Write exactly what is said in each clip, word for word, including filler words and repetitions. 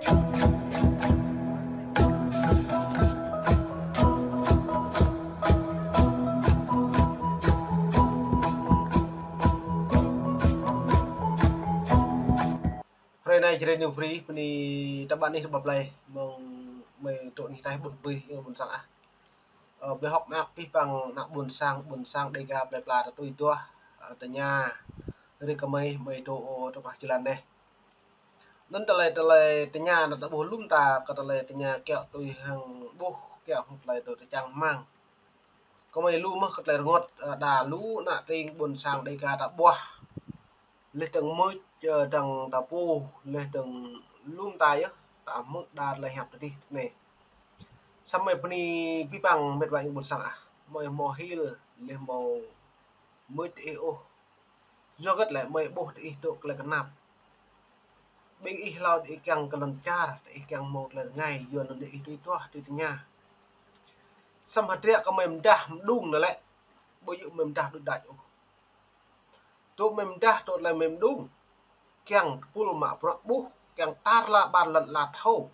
Hrơi anai Jrai New Free, bơni tơƀă anih rơbah plei, mơ̆ng mơi tŏ anih taih ƀun bih, ƀun sang ah. Ơ, ƀơi hŏk mơak pih păng ană ƀôn sang, ƀôn sang Dêga plei pla tơtui tuah, ơ, tơña. Rĭ kơ mơi, mơi tŏ, ơ, tŏ krah jơlan anai. Anŭn tơlơi, tơlơi tơña anŭn ta ƀuh lŏm ta kơ tơlơi tơña kiaŏ tui hăng ƀuh, kiaŏ hăng tơlơi tui tơčang rơmang. Kơ mơi lu mơ̆ kơ tơlơi rơngot, ơ, đa lu ană tring ƀôn sang Dêga ta ƀuah. Leh dơ̆ng mưč, ơ, dơ̆ng ta pô, leh dơ̆ng lŏm ta yơh, ta hmư̆ đa tơlơi hiăp tơdih tơneh. Samơ̆ bơni pih păng met wa ƀôn sang ah, mơi hmâo hil, leh hmâo mưč tơ ih ôh. Yua hơget lĕ mơi ƀuh tơ ih tŏ tơlơi kơnap. Ƀing ih hlâo tơ ih kiăng kơ lŏn čar, tơ ih kiăng hmâo tơlơi rơngai, yua anŭn tơ ih tui tuah, tui tơña. Samơ̆ hơdră kơ mơi mơdah mơđung anŭn lĕ, ƀu djơ̆ mơi mơdah đôč đač ôh. Tŏ mơi mơdah tŏ tơlơi mơi mơđung. Kiăng tơpul mă bruă ƀuh, kiăng tar la ƀar lŏn ala thâo.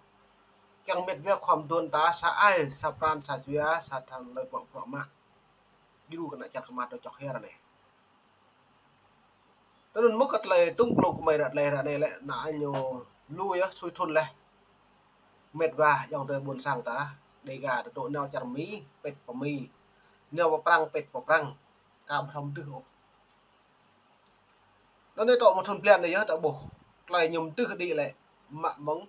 Kiăng met wa khŏm dŏ ta sa ai, sa pran, sa jua, sa tơlơi bruă bruă mă. Djru kơ ană čar kơmă tŏ čŏk hiăr anai. Tơ anŭn mơ̆ kơ tơlơi tŭng klŏk kơ mơi ră tơlơi ră anai lĕ, ană ñu lu yơh sui thŭn leh. Met wa ayŏng adơi ƀôn sang ta, Dêga tơtŏ nao čar Mi, pĕt pơ Mi. Nao pơ Prăng, pĕt pơ Prăng. Ka ƀu thâo mơdưh ôh. Anŭn anai tŏ mơ̆ng thŭn blan anai yơh ta ƀuh. Tơlơi ñu mơdưh đĭ lĕ, mă mơ̆ng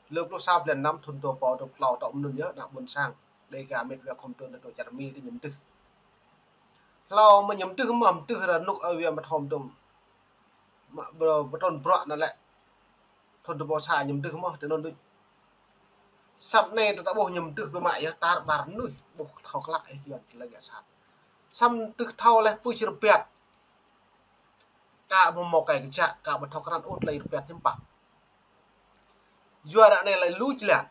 lơ pluh sa blan năm thŭn dua rơbâo dua pluh klâo tŏ mơ̆ng anŭn yơh ană ƀôn sang Dêga met wa khŏm dŏ tơtŏ čar Mi tơ ñu mơdưh. Hlâo mơ̆ ñu mơdưh mơ̆ mơdưh rơnŭk ơi wa mơthom dŏm. Mă bơ-, bơtrŭn bruă anŭn lĕ. Thŭn dua rơbâo sa ñu mơdưh mơ̆ tơ anŭn đôč. Samơ̆ anai tơ ta ƀuh ñu mơdưh biă mă yơh tar ƀar mơnuih ƀuh thâo klă ih yuan tơlơi ngă sat. Samơ̆ tơl thâo leh pưč rơbat. Ka ƀu hmâo kai kơjăk, ka ƀu thâo krăn ôh tơlơi rơbat hiư̆m pă. Yua ră anai lĕ lu jơlan.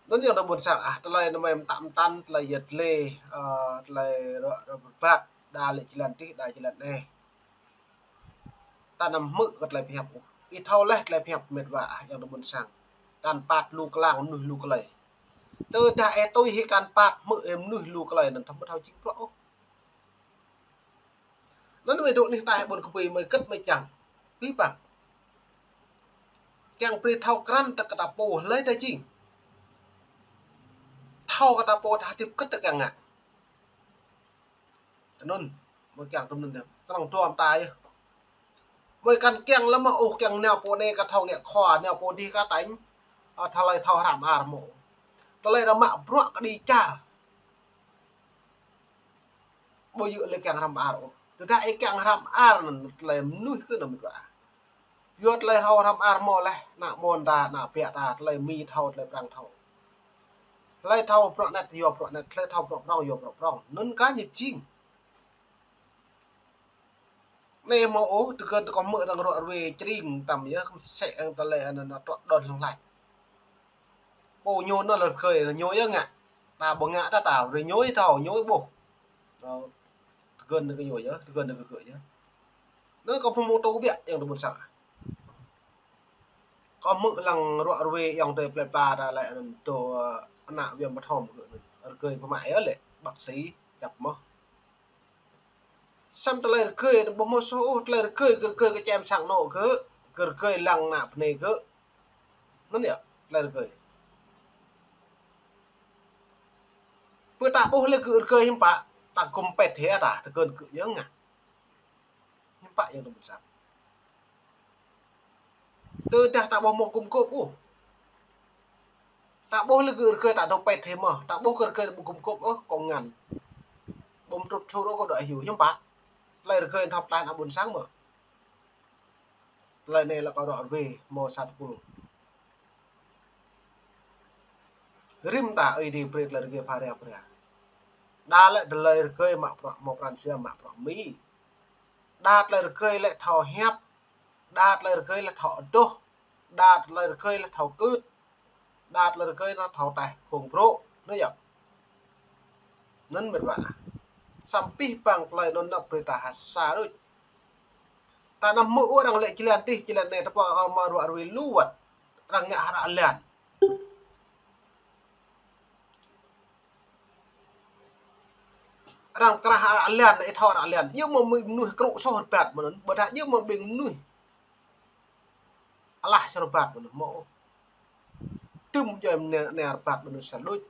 Anŭn ayŏng adơi ƀôn sang ah, tơlơi anŭn mơi mơtă mơtăn, tơlơi yơh tơlơi, ơ, tơlơi rơ-, rơ-, rơbat, đa lĕ jơlan tih, đa jơlan anai. Ta anăm hmư̆ kơ tơlơi pơhiăp ôh. Ih thâo leh tơlơi pơhiăp met wa ah, ayŏng adơi ƀôn sang. Kăn păt lu klang mơnuih lu tơlơi. Tơdah ih tui hĭ kăn păt hmư̆ ih mơnuih lu tơlơi anŭn thâo ƀu thâo jing bruă ôh. Anŭn mơi dŏ anih taih ƀôn kơpui mơi hơget mơi čang. Pih păng. Kiăng brơi thâo krăn tơ kơ ta pô hlơi ta jing. Thâo kơ ta pô ta hơdip hơget ta kiăng ngă. Anŭn, mơi kiăng tŭm anŭn yơh. Kơnơ̆ng duăm ta yơh. Mơi kăn kiăng lăm mơ̆ ôh kiăng nao pô anai ka thâo ngă khua, nao pô dih ka tañ. Ơ, tơlơi thâo hrăm ar mơ̆. Tơlơi ră mă bruă kơđi čar. Ƀu djơ̆ lĕ kiăng hrăm ar ôh. Tơdah ih kiăng hrăm ar anŭn tơlơi mơnuih kơ anŭn mơ̆. Yua tơlơi thâo hrăm ar mơ̆ leh, ană ƀôn ta, ană biă ta, tơlơi Mi thâo, tơlơi Prăng thâo. Tơlơi thâo bruă anet, yua bruă anet, tơlơi thâo bruă prŏng, yua bruă prŏng. Anŭn kah ñu jing. Anai mơ̆ ôh, tơgơ̆n tơ kâo hmư̆ arăng ruă ruê čring tăm yơh, kơm sĕ arăng tơlơi anŭn, anŭn trŏ đon hlŏng hlač. Pô ñu anŭn lĕ rơgơi, ñu yơh ngă. Ta ƀu ngă ta ta, rơgơi ñu thâo, ñu ƀuh. Ơ, tơgơ̆n tơ kơ ñu yơh, tơgơ̆n tơ kơ gơ̆ yơh. Anŭn kâo hmư̆ mơ̆ng tơbiă ayŏng adơi ƀôn sang. Kâo hmư̆ lăng ruă ruê ayŏng adơi plei pla ta lĕ anŭn tơ, ơ, ană wa mơthom gơ̆ anŭn. Rơgơi pơmă yơh lĕ, bác sĩ čăp mơ̆. Samơ̆ tơlơi rơgơi anŭn ƀu hmâo soh ôh, tơlơi rơgơi, rơgơi kơ čem sang anŏ gơ̆, rơgơi lăng ană bơnai gơ̆. Anŭn yơh, tơlơi rơgơi. Pơ ta ƀuh lĕ gơ̆ rơgơi hiư̆m pă, ta gum pĕt hĕ ta, tơgơ̆n gơ̆ yơh ngă. Hiư̆m pă ayŏng adơi ƀôn sang. Tơdah ta ƀu hmâo gum gôp ôh. Ta ƀuh lĕ gơ̆ rơgơi ta dŏ pĕt hĕ mơ̆. Ta ƀuh gơ̆ rơgơi ƀu gum gôp ôh, kâo ngăn. Ƀu mtrŭt chur ôh kâo dŏ hyu, hiư̆m pă. Tơlơi rơgơi thâo pơklaih ană ƀôn sang mơ̆. Tơlơi anai lĕ kâo ruă ruê, hmâo sa tơpul. Rĭm ta Ơi Adai brơi tơlơi rơgơi pha ria pha ria. Đa lĕ tơlơi rơgơi mă bruă, hmâo pran jua mă bruă Mi. Đa tơlơi rơgơi lĕ thâo hiăp. Đa tơlơi rơgơi lĕ thâo adoh. Đa tơlơi rơgơi lĕ thâo kưt. Đa tơlơi rơgơi lĕ thâo taih khŏng brŏ. Anŭn yơh. Anŭn met wa. Samơ̆ pih păng tơlơi anŭn ană brơi ta ha sa đôč. Ta anăm hmư̆ ôh arăng lĕ jơlan tih, jơlan anai, ta pô kơ mơ̆ ruă rui lu wơ̆t. Arăng ngă hră lan. Arăng pơkra hră lan, ih thâo hră lan. Yua mơ̆ mơnuih krŭ soh rơbat mơ̆n, ƀôdah yua mơ̆ ƀing mơnuih alah soh rơbat mơ̆n, mơ̆ ôh. Tŭm djuai anai, anai rơbat mơnuih sa đôč.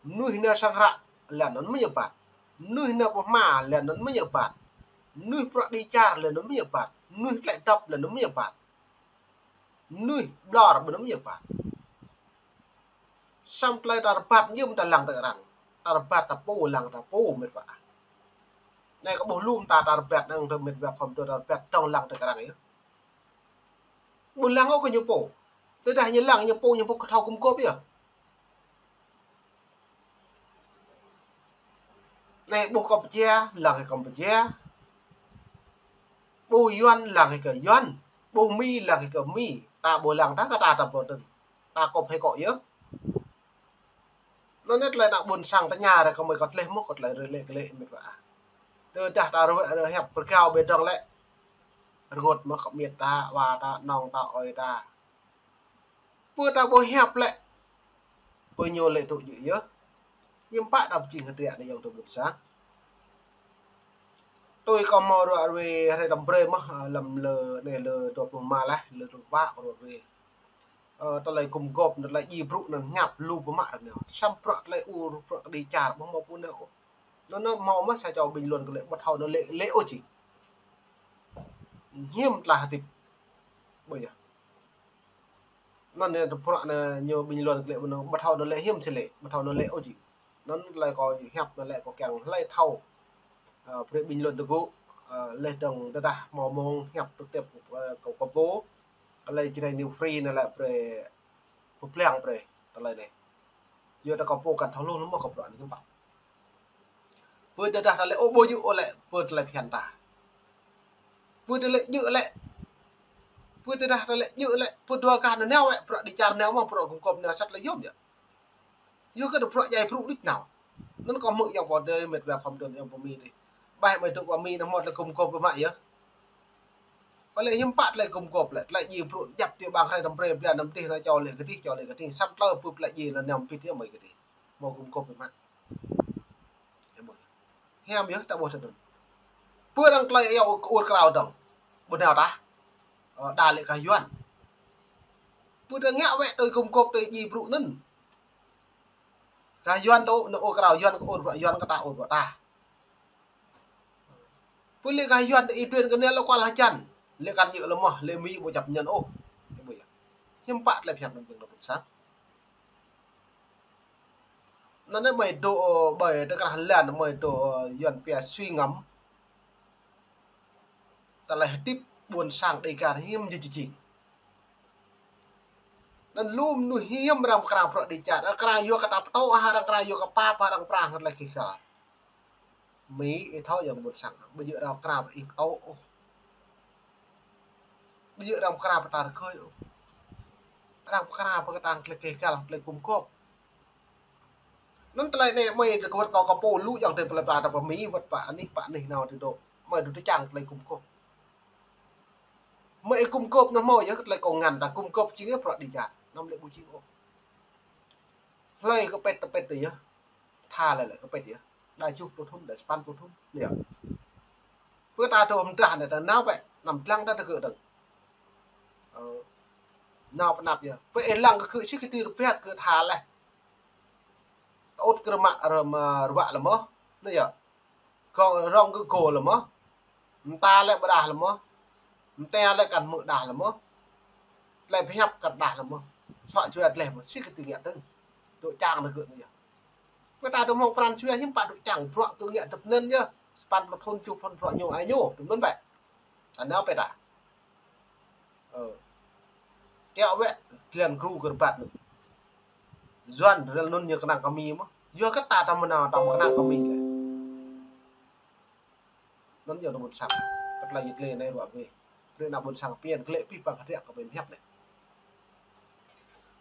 Mơnuih nao sang hră lan anŭn mơ̆n rơbat. Mơnuih nao pơhma lan anŭn mơ̆n rơbat. Mơnuih bruă đĭ čar lan anŭn mơ̆n rơbat. Mơnuih tlĕ dŏp lan anŭn mơ̆n rơbat. Mơnuih ƀlŏr ƀơi anŭn mơ̆n rơbat. Samơ̆ tơlơi ta rơbat yua mơ̆ ta lăng tơ arăng. Ta rơbat ta pô lăng ta pô mĕt wa. Anai kơ ƀuh lŏm ta, ta rơbat năng tơ mĕt wa khŏm tơ ta rơbat dŏng lăng tơ arăng yơh. Ƀu lăng ôh kơ ñu pô. Tơdah ñu lăng ñu pô, ñu pô kơ thâo gum gôp yơh. Anai ƀuh Kampuchia, lăng kơ Kampuchia. Ƀuh Yuan, lăng kơ Yuan. Ƀuh Mi, lăng kơ Mi. Ta ƀu lăng ta kơ ta, ta ƀu tơ̆ng. Ta kŏp hĭ kŏ yơh. Anŭn yơh tơlơi ană ƀôn sang tơña rai kơ mơi kơ tleh mơ̆ kơ tơlơi rơlĕ kơlĕ mĕt wa. Tơdah ta rơwĕ rơhiăp pơrgao ƀơi dŏng lĕ. Rơngot mơ̆ kơ miet ta, wa ta, nong ta, ơi ta. Pơ ta ƀu hiăp lĕ. Pơ ñu lĕ tŭ jư̆ yơh. Hiư̆m pă ta pơjing hơdră anai yơh tơ ƀôn sang. Tui kâo hmâo ruă rui hrơi tơm brơi mơ̆, lăm lơ anai lơ dua pluh rơma laih, lơ dua pluh pă kâo ruă rui. Ơ, tơlơi gum gôp, tơlơi djai brŭ anŭn hiăp lu pơmă rơneo. Samơ̆ bruă tơlơi ur, bruă kơđi čar, ƀu hmâo pô nao ôh. Anŭn, anŭn hmâo mơ̆ sa čô bình luận kơ lĕ ƀu thâo anŭn lĕ, lĕ ôh či. Hiư̆m tơlơi hơdip. Ƀu yơh. Anŭn anai tơpă anai ñu bình luận kơ lĕ ƀu thâo anŭn lĕ hiư̆m či lĕ, ƀu thâo anŭn lĕ ôh či. Anŭn tơlơi kâo hiăp anŭn lĕ kâo kiăng hlơi thâo. Ơ, brơi bình luận tơgŭ, ơ, leh dơ̆ng tơdah hmâo mơ̆ng hiăp trực tiếp, ơ, kâo kơ pô. Tơlơi Jrai New Free anŭn lĕ brơi pơblang brơi tơlơi anai. Yua ta kơ pô kăn thâo lu lu mơ̆ kơ bruă anai hiư̆m pă. Pơ tơdah ta lĕ ôh ƀu djơ̆ ôh lĕ, pơ tơlơi phiăn ta. Pơ tơlơi djơ̆ lĕ. Pơ tơdah ta lĕ djơ̆ lĕ, pơ dua gah anŭn nao wĕ, bruă đĭ čar nao mơ̆, bruă gum gôp nao sat lĕ yôm yơh. Yua kơ bruă djai brŭ đĭ nao. Anŭn kâo hmư̆ yơh pô dơi mĕt wa khŏm dơ̆ng yơh pơ Mi dih. Ƀai mơi dŏ pơ Mi anŭn hmâo tơlơi gum gôp pơmă yơh. Pơ lĕ hiư̆m pă tơlơi gum gôp lĕ, tơlơi djai brŭ djăp tui ƀang hrơi tơm brơi blan tơm tih anŭn čô lĕ kơdih, čô lĕ kơdih. Samơ̆ tơlơi pơp tơlơi djai anŭn nao pit yơh mơi kơdih. Hmâo gum gôp pơmă. Hiam yơh ta ƀuh tơdơi. Pơ arăng tơlơi yua kơ ur krao dơ̆ng. Ƀu nao tah. Ơ, đa lĕ gah Yuan. Pơ ta ngă wĕ tui gum gôp tui djai brŭ anŭn. Gah Yuan tơ, anŭn ur krao Yuan kơ ur bruă Yuan kơ ta ur bruă ta. Pơ lĕ gah Yuan tơ Y Tuyên kơ anai lĕ kual hơjăn. Lĕ kăn djơ̆ lĕ mơ̆, lĕ Mi ƀu čăp ñăn ôh. Ƀu yơh. Hiư̆m pă tơlơi phiăn anŭn jing ta ƀôn sang. Anŭn anai mơi dŏ, ơ, ƀơi tơkrah lan mơi dŏ, ơ, Yuan pia suy ngẫm. Tơlơi hơdip ƀôn sang Dega hiư̆m jing jing. Anŭn lu mơnuih hiư̆m arăng pơkra bruă đĭ čar. Arăng pơkra yua kơ ta pơtô, arăng pơkra yua kơ pap, arăng pơkra hơt lĕ kơ kal. Mi ih thâo yơh ƀôn sang. Ƀu djơ̆ arăng pơkra ih pơtô ôh. Ƀu djơ̆ arăng pơkra pơtă rơkơi ôh. Arăng pơkra pơkơtang tơlơi keh kal, tơlơi gum gôp. Anŭn tơlơi anai mơi tơ kơwĕt kâo kơ pô lu yơh tơ plơi pla ta pơ Mi wơ̆t pă anih, pă anih nao tơ dŏ. Mơi dŏ tơčang tơlơi gum gôp. Mơi gum gôp anŭn hmâo yơh kơ tơlơi kâo ngăn ta gum gôp jing yơh bruă đĭ čar. Anăm lĕ ƀu jing ôh. Hlơi kơ pĕt tơ pĕt tơ yơh. Tha lĕ lĕ kơ pĕt yơh. Đa tơjuh pluh thŭn, đa sapăn pluh thŭn. Yơh. Pơ ta dŏ mơdrah anai ta nao pĕ, anăm dlăng ta tơ gơ̆ dơ̆ng. Ơ, nao pơnăp yơh. Pơ ih lăng kơ gơ̆ sĭt kơ ti rơbat kơ tha leh. Ôt kơ rơmă rơmă ruă lĕ mơ̆. Anai yơh. Gơ̆ rong kơ gô lĕ mơ̆. Mơta lĕ ƀu đah lĕ mơ̆. Mơta lĕ kăn hmư̆ đah lĕ mơ̆. Tơlơi pơhiăp kăn đah lĕ mơ̆. Suă jua tơleh mơ̆. Sĭt kơ ti ngă tơ̆ng. Dŏ čang tơ gơ̆ anai yơh. Pơ ta dŏ mơ̆ng pran jua hiư̆m pă dŏ čang bruă kơ ngă tơ̆p anŭn yơh. Sapăn pluh thŭn, tơjuh pluh thŭn bruă ñu ai ñu. Tơ̆p anŭn bĕ. Ta nao pĕ ta. Ơ. Kiaŏ wĕ, tơlơi gru kơ rơbat anŭn. Yuan, rel anŭn ñu kơnang kơ Mi mơ̆. Yua kơ ta ta mơnao ta mơ̆ kơnang kơ Mi lĕ. Anŭn yơh ană ƀôn sang. Kơ tơlơi ñu tơlơi anai ruă bĕ. Brơi ană ƀôn sang pian kơ lĕ pih pang hơdră kơ ƀing hiăp anai.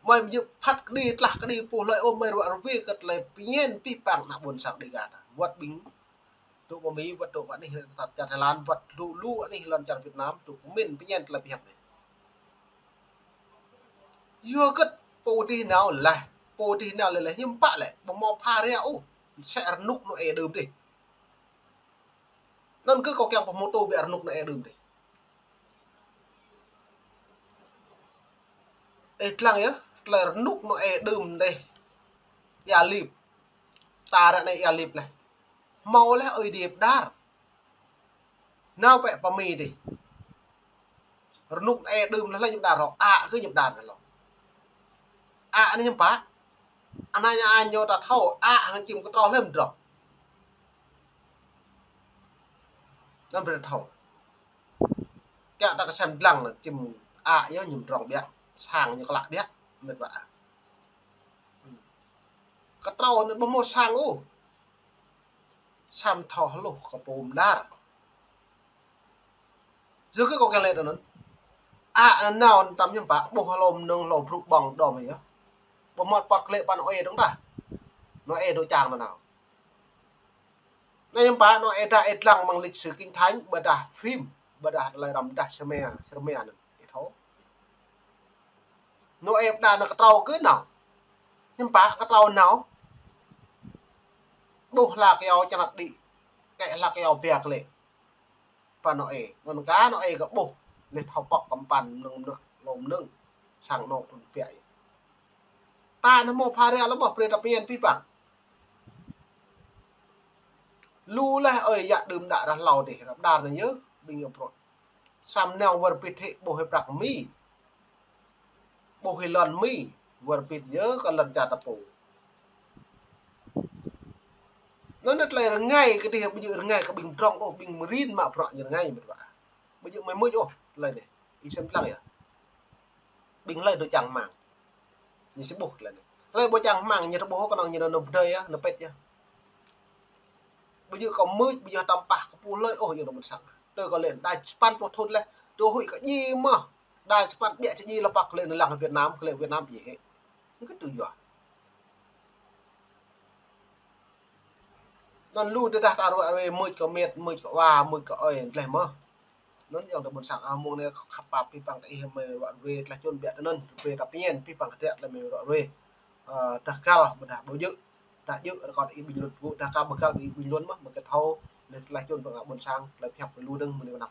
Mơi mơyŭ phat kơđi tlah kơđi pô hlơi ôh mơi ruă rơbê kơ tơlơi pian pih pang ană ƀôn sang Dega ta. Wơ̆t ƀing Dŏ pơ Mi, wơ̆t dŏ pơ anih čar Thái Lan, wơ̆t lu lu anih lŏn čar Việt Nam, dŏ pơmĭn pơñen tơlơi pơhiăp anai. Yua kơ pô dih nao laih, pô dih nao laih, hiư̆m pă lĕ, ƀu hmâo pha ria ôh, sĕ rơnŭk nô e đưm dih. Anŭn kơ kâo kiăng pơhmutu biă rơnŭk nô e đưm dih. Ih lăng yơh, tơlơi rơnŭk nô e đưm dih. Ia lip. Ta ră anai ia lip laih. Hmâo laih ơi Diê pơđar. Nao pĕ pơ Mi dih. Rơnŭk nô e đưm laih, laih ñu pơđar rŏ. Ă kơ ñu pơđar laih. Ă anai hiư̆m pă. Anai ñu añ ñu ta thâo, ă hăng čim kơtrâo laih mơdrŏng. Anŭn brơi ta thâo. Kiăng ta kơsem lăng anŭn čim ă yơh ñu mơdrŏng biă, sang ñu klă biă, mĕt wa. Kơtrâo anŭn ƀu hmâo sang ôh. Sam thâo hluh kơ pô mơđar. Yua kơ kâo kiăng laĭ tui anŭn. Ă anŭn nao anŭn tăm hiư̆m pă, ƀuh hlô mơnơ̆ng hlô brŭ ƀơ̆ng đom yơh. Ƀu hmâo pơ̆t klĕ pơ nô e dơ̆ng tah. Nô e dŏ čang nao. Anai hiư̆m pă, nô e dah ih lăng mơ̆ng lịch sử Kinh Thánh, ƀôdah phim, ƀôdah tơlơi răm dah Sơmia, Sơmia anŭn, ih thâo. Nô e pơđar nao kơtrâo kơ nao. Hiư̆m pă kơtrâo nao. Ƀuh hla kyâo čơnăt đĭ, kĕ hla kyâo biă klĕ. Pơ nô e, anŭn kơ nô e kơ ƀuh, laih thâo pŏk kơmpăn mơnơ̆ng mơnă, hlô mơnơ̆ng, sang nô trŭn biă. Ta anai hmâo pha ria lơ̆m ƀu brơi ta pơñen pih păng. Lu laih ơi yă đưm đă ră hlâo dih, ră pơđar anai yơh, ƀing yơh prŏ. Sam nao wơr bĭt hĭ ƀuh hĭ prăk Mi. Ƀuh hĭ lŏn Mi, wơr bĭt yơh kơ lŏn čar ta pô. Anŭn anai tơlơi rơngai kơ dih, ƀu djơ̆ rơngai kơ ƀing pơdrŏng ôh, ƀing mơrin mă prŏ ñu rơngai mĕt wa. Ƀu djơ̆ mơi mưč ôh, tơlơi anai. Ih sem lăng yơh. Ƀing hlơi dŏ čang hmang. Ñu či ƀuh tơlơi anai. Hlơi ƀu čang hmang, ñu ƀuh kơnơ̆ng ñu nao pơdơi yơh, nao pĕt yơh. Ƀu djơ̆ kơ mưč, ƀu djơ̆ tăm pah kơ pô hlơi ôh, yơh nao ƀôn sang. Tui kâo lĕ, đa čơpăn pluh thŭn laih, tui huĭ kơ djai mơ̆. Đa čơpăn biă čơ djai lơ̆m pă kơ lĕ nao lăng Việt Nam, kơ lĕ Việt Nam djai hĕ. Kơ tui yua. Anŭn lu tơdah ta ruă ruê, mưč kơ mĕt, mưč kơ wa, mưč kơ ơi, tlaih mơ̆. Anŭn yơh ta ƀôn sang ah mơ̆ng anai khăp pap pih păng ta ih mơi ruă ruê, tlaih čun biă tui anŭn, ruê ta pơñen, pih păng kơdră tlaih mơi ruă ruê. Ơ, dah găl, ƀôdah ƀu djơ̆, dah djơ̆, rơkâo ta ih bình luận pơgŭ, dah ka ƀu găl ta ih bình luận mơ̆, mơi kơ thâo, laih tlaih čun păng ƀôn sang, tlaih pơhiăp kơ lu dơ̆ng mơ̆ng anai mơnam.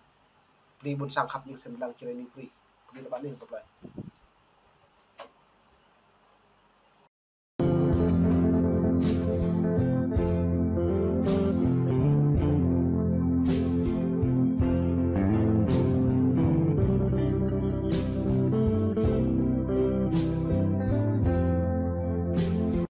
Bơni ƀôn sang khăp ñu sem lăng channel New Free. Bơni ta ƀă anai kơ plơi.